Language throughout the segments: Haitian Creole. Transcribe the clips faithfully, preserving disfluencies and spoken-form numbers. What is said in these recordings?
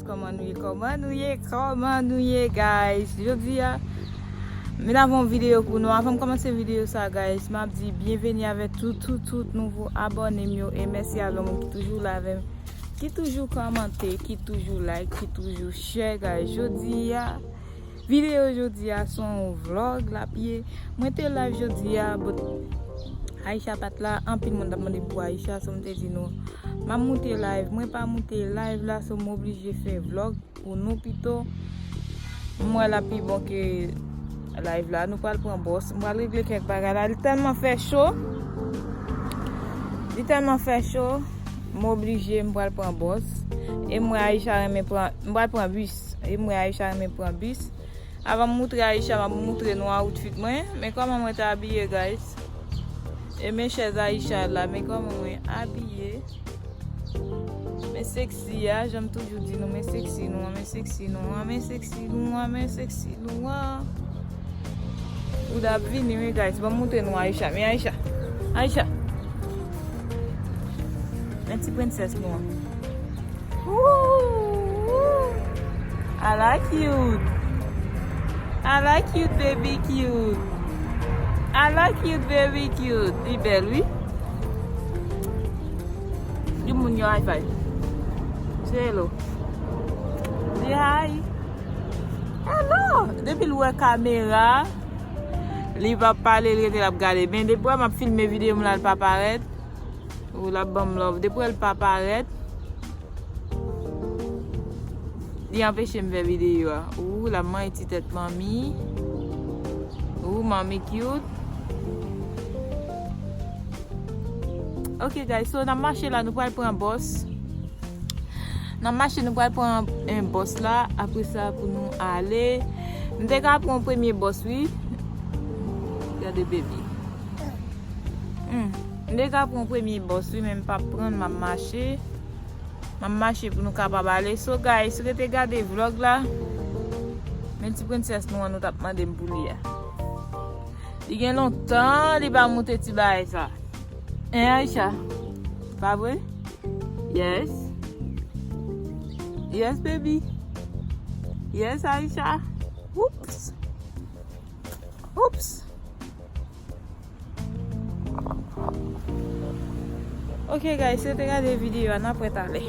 Kòman nou ye, kòman nou ye, kòman nou ye, guys? Jodi a, m ap fè yon videyo pou nou. Avan m kòmanse videyo sa, guys, m ap di byenveni avèk tout, tout, tout nouvo abòne m yo. E mèsi avè moun ki toujou la avè m, ki toujou kòmante, ki toujou like, ki toujou share, guys. Jodi a, videyo jodi a se yon vlog l ap ye. Mwen te live jodi a, but Aisha pa t la. Anpil moun t ap mande m pou Aisha, so m te di nou, m ap moute live. Mwen pa moute live la, so m oblije fè vlog pou nou pito. M wè l ap pi bon ke live la. Nou pral pran bòs. M pral regle kèk bagay la. Li tèlman fè cho. Li tèlman fè cho. M oblije, m pral pran bòs. E m wè Aisha renmen pran, m pral pran bis. E m wè Aisha renmen pran bis. Avan m moutre Aisha, m ap moutre nou outfit mwen. Men kòman mwen te abiye, guys. E men chèz Aisha la, men kòman mwen abiye. Men sexy a, jan m toujou di nou, men sexy nou an, men sexy nou an, men sexy nou an, men sexy nou an. Ou dap vini, wi, guys. Ban m moutre nou Aisha. Men Aisha. Aisha. Men ti prensès nou an. Ooh, I like you. I like you, baby cute. I like you, baby cute. Li bèl, wi. Di moun yo high five. Say hello. Say hi. Hello. Depi l wè kamera, li pa pale, li rete l ap gade. Men depi wè m ap filme videyo m la, l pa parèt. Ou l ap ban m love. Depi wè l pa parèt, li anpeche m fè videyo a. Ou l ap manje ti tèt manmi. Ou manmi cute. Ok, guys, so n ap mache la, nou pral pran bòs. N ap mache, nou pral pran, eh, bòs la. Apre sa, pou nou ale. M te ka pran premye bòs, wi. Gade, baby. Hmm. M te ka pran premye bòs, wi, men m p ap pran, m ap mache. M ap mache pou nou kapab ale. So, guys, rete gade vlog la. Men ti prensès nou an nou t ap mande m pou li a. Li gen lontan li pa moute ti bagay sa. Hein, Aisha? Pa vre? Yes. Yes, baby. Yes, Aisha. Oops. Oops. Ok, guys, rete gade videyo a, n ap ret ale.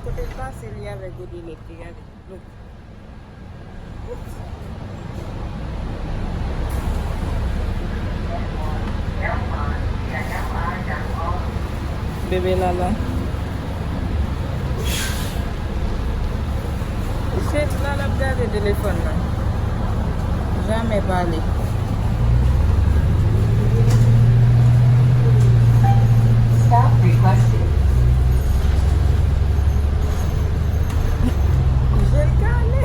Kote l pase li avèk Godelèt, gade. Look. Bebe Lala. Cheri la, l ap gade telefòn nan. Jamè pale. Stop requested. Je l kale.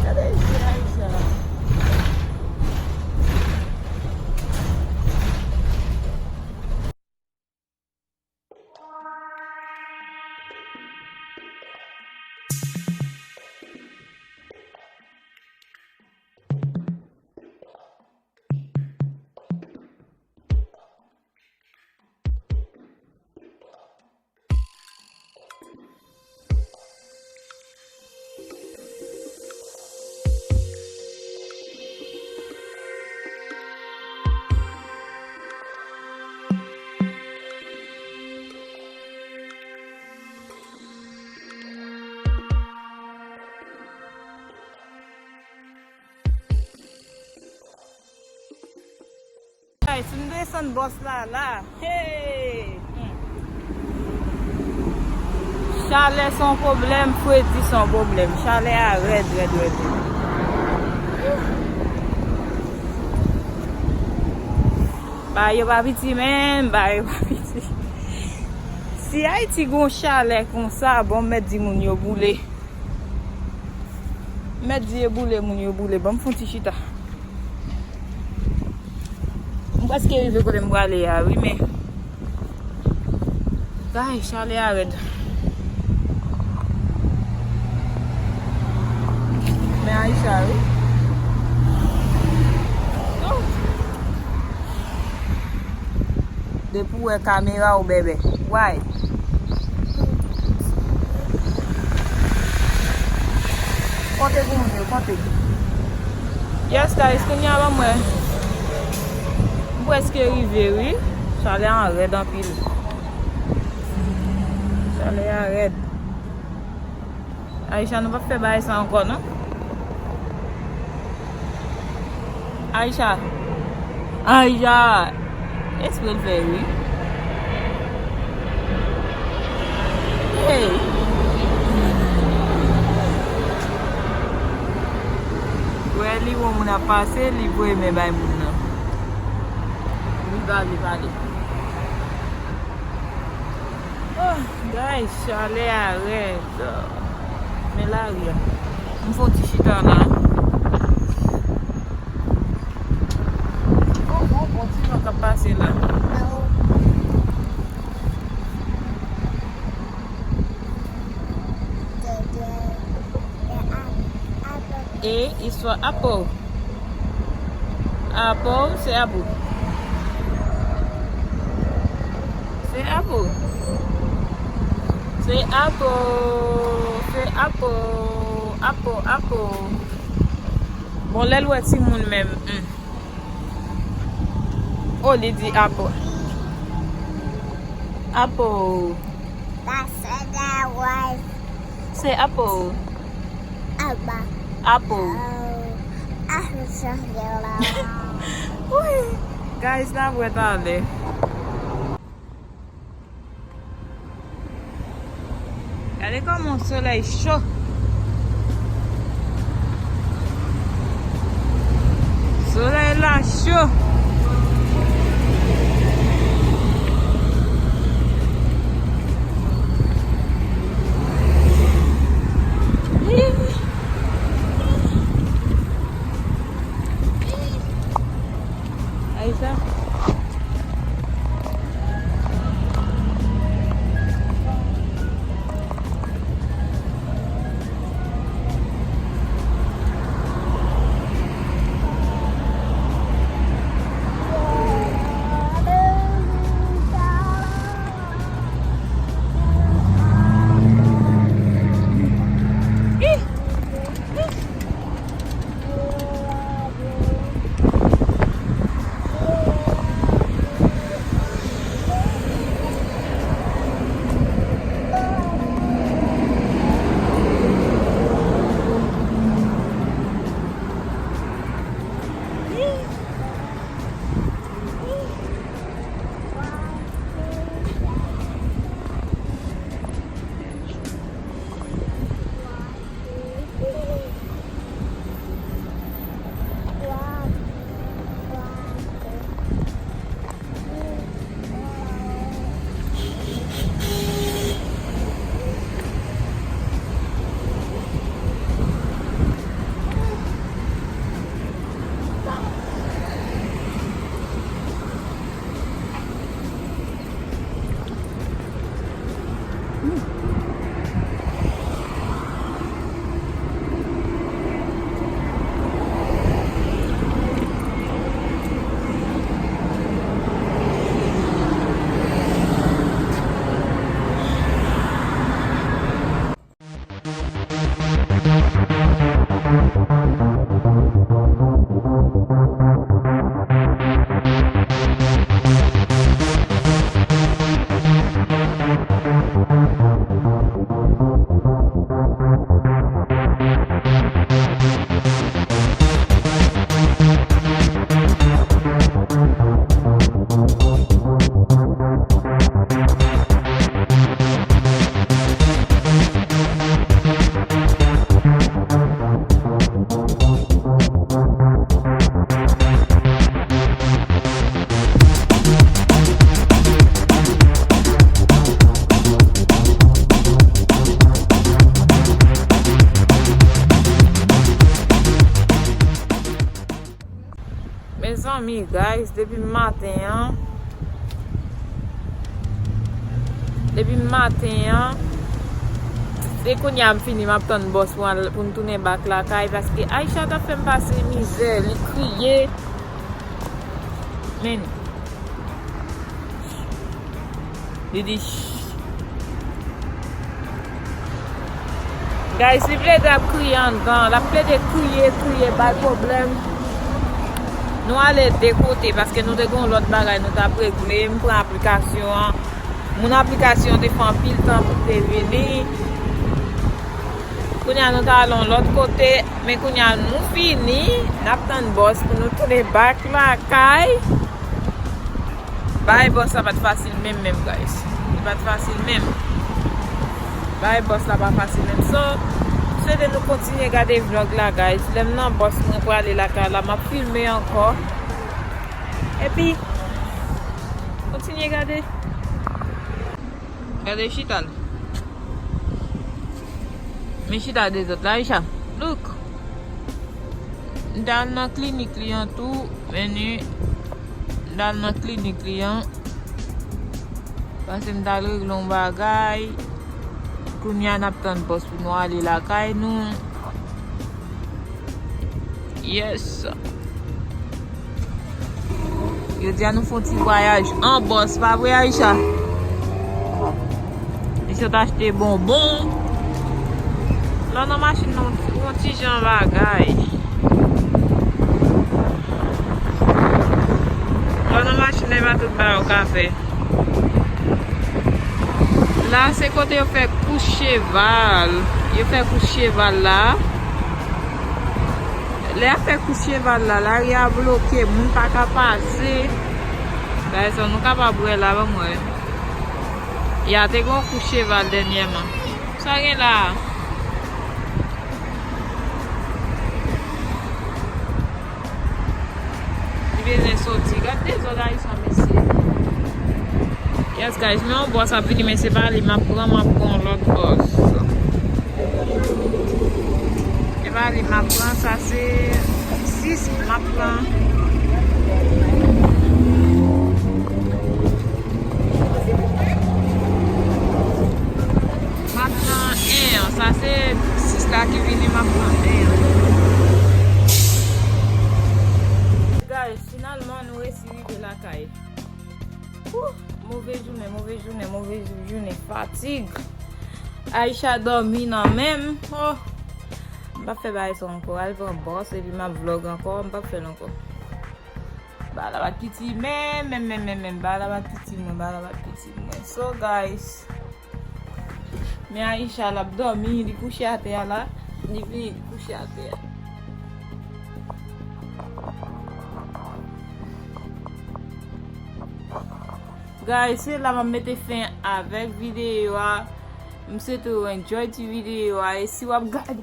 Gade je Aisha. Desann bòs la la. Hey! Hmm. Chalè se yon pwoblèm, fredi se yon pwoblèm. Chalè a rèd, rèd, rèd, rèd. Bagay yo pa piti, menm, bagay yo pa piti. Si Ayiti gon chalè konsa, bon, m mèt di moun yo boule. M mèt di yo boule, moun yo boule. Ban m fè yon ti chita. M prèske rive kote m prale a, wi, men. Ay, chalè a rèd. Men Aisha, wi. Oh. Depi w wè kamera, w bèbè. Why? Konte pou moun yo, konte. Yes, guys, kounye a ban m wè. M prèske rive, wi. Chalè an rèd anpil. Chalè a rèd. Aisha, nou p ap fè bagay sa ankò, non? Aisha. Aisha. Espre l fè, wi. Hey. Wè, li wè moun ap pase, li voye men bay moun nan. Li pale, pale. Oh, guys, chalè a rèd. Men lari a. M fè yon ti chita la. Oh, oh, bon ti van k ap pase la. E, istwa apple. Apple, se apple. Se apple. Se apple. Se apple. Apple, apple. Bon, lè l wè timoun menm. Hmm. Oh, li di apple. Apple. That's the wife. Say apple. Apple. Apple. Oh, apple. Wi. Guys, n ap wè talè. Gade kòman solèy cho. Solèy la cho. Aisha. Guys, depi maten an, depi maten an, se kounye a m fini, m ap tann bòs pou al, pou n tounen back lakay, paske Aisha t ap fè m pase mizè, li kriye. Men, li di, "Shh." Guys, li plede ap kriye anndan. L ap plede kriye, kriye, bay pwoblèm. Nou ale de kote, paske nou te gen yon lòt bagay nou t ap regle. M pran aplikasyon an. Moun aplikasyon an te fè anpil tan pou te vini. Kounye a nou t al yon lòt kote, men kounye a nou fini, n ap tann bòs pou nou tounen back lakay. Bay bòs la pa t fasil menm, menm, guys. Li pa t fasil menm. Bay bòs la pa fasil menm. So, m swete nou kontinye gade vlòg la, guys. Lè m nan bòs, mwen prale lakay la, m ap filme ankò. Epi, kontinye gade. Gade chita l. Men chita de zòt la, Aisha. Look. M t al nan klinik li an tou, men ni, m t al nan klinik li an. Paske m t al regle yon bagay. Kounye a n ap tann bòs pou nou ale lakay nou. Yes. Jodi a nou fè yon ti vwayaj an bòs, pa vre, Aisha? Li sot achte bonbon. Lè w nan machin nan, yon ti jan bagay. Lè w nan machin nan, e pa tout bagay ou ka fè. La, se kote yo fè kous cheval. Yo fè kous cheval la. Lè y ap fè kous cheval la, lari a bloke, moun pa ka pase. Bagay sa nou kapab wè la, ban m wè. Y a te gen yon kous cheval dènyèman. Sa gen la a? Li bezwen soti. Gad dezòd Ayisyen, mesye. Yes, guys, men yon bòs ap vini, men se pa li m ap pran, m ap pran yon lòt bòs. Se pa li m ap pran, sa se sis m ap pran. M ap pran en an. Sa se sis la ki vini, m ap pran en an. Guys, finalman, nou resi rive lakay. Wouh! Move jounen, move jounen, move jou-, jounen. Fatig. Aisha dòmi nan men m. Oh! M p ap fè bagay sa ankò. Al pran bòs epi m ap vlog ankò. M p ap fè l ankò. Bagay la pa t piti, men, men, men, men, men, bagay la pa t piti, mwen, bagay la pa t piti, mwen. So, guys, men Aisha, l ap dòmi, li kouche atè a la. Li vini, li kouche atè a. Guys, se la m ap mete fen avèk videyo a. M swete w enjoy ti videyo a. E si w ap gade,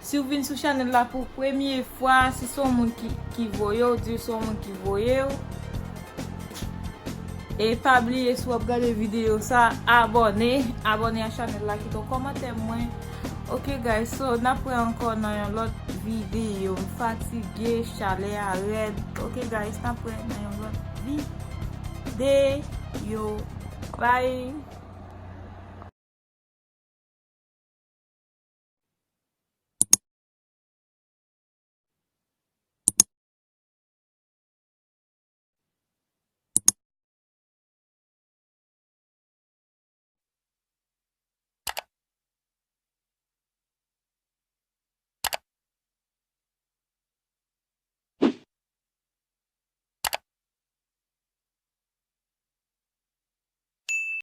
si w vin sou chanèl la pou premye fwa, si se yon moun ki, ki voye w, di l se yon moun ki voye w. E pa bliye, si w ap gade videyo sa, abòne, abòne a chanèl la, kite yon kòmantè mwen. Ok, guys, so, n ap wè ankò nan yon lòt videyo. M fatige, chalè a rèd. Ok, guys, n ap wè nan yon lòt videyo. Bye!